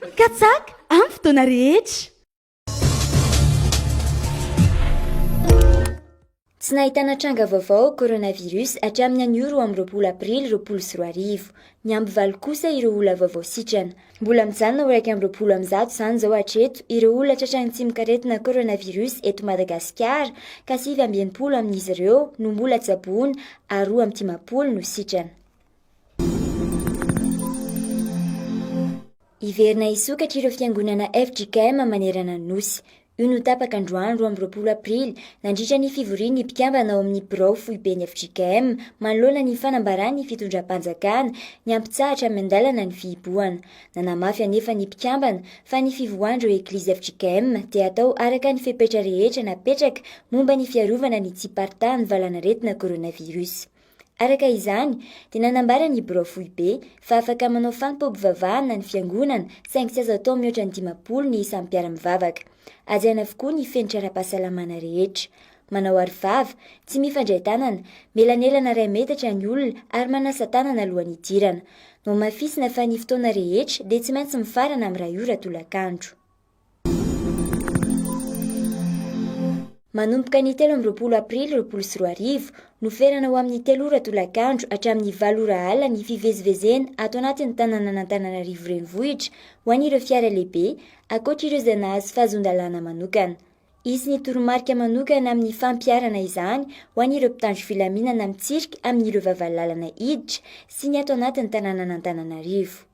Katsaka amin'ny fotoana rehetra. Tsy nahitana tranga vaovao coronavirus hatramin'ny anio 22 aprily 2020. Niampy valo kosa ireo olona vaovao sitrana. Mbola mijanona ho 121 izany izao hatreto ireo olona tratran'ny tsimokaretina coronavirus eto Madagasikara ka 69 amin'izy ireo no mbola tsaboina ary 52 no sitrana. Hiverina hisokatra ireo fiangonana fjkm manerana ny Nosy. Io no tapaka androany 22 aprily nandritra ny fivorian'ny mpikambana ao amin'ny birao foiben'ny fjkm manoloana ny fanambaran'ny fitondram-panjakana ny hampitsahatra miandalana ny fihibohana. Nanamafy anefa ny mpikambana fa ny fivoahan'ireo eglizy fjkm dia atao araka ny fepetra rehetra napetraka momba ny fiarovana ny tsy hiparitahan'ny valanaretina coronavirus. Araka izany, dia nanambara ny birao foibe fa afaka manao fanompoam-pivavahana ny fiangonana saingy tsy azo atao mihoatra ny 50 ny isan'ny mpiara-mivavaka. Hajaina avokoa ny fenitra ara-pahasalamana rehetra. Manao arovava, tsy mifandray tanana, mielanelana iray metatra ny olona ary manasa tanana alohan'ny hidirana. Nohamafisina fa ny fotoana rehetra dia tsy maintsy mifarana amin'ny iray ora tolakandro. Manomboka ny 23 aprily 2020, noferana ho amin'ny telo ora tolakandro hatramin'ny valo ora alina ny fivezivezena ato anatin'ny tanànan'Antananarivo Renivohitra ho an'ireo fiara lehibe, ankoatra ireo izay nahazo fahazoan-dalàna manokana. Hisy ny toromarika manokana amin'ny fampiharana izany ho an'ireo mpitandro filaminana mitsirika amin'ireo vavalalana hiditra sy ny ato anatin'ny tanànan'Antananarivo.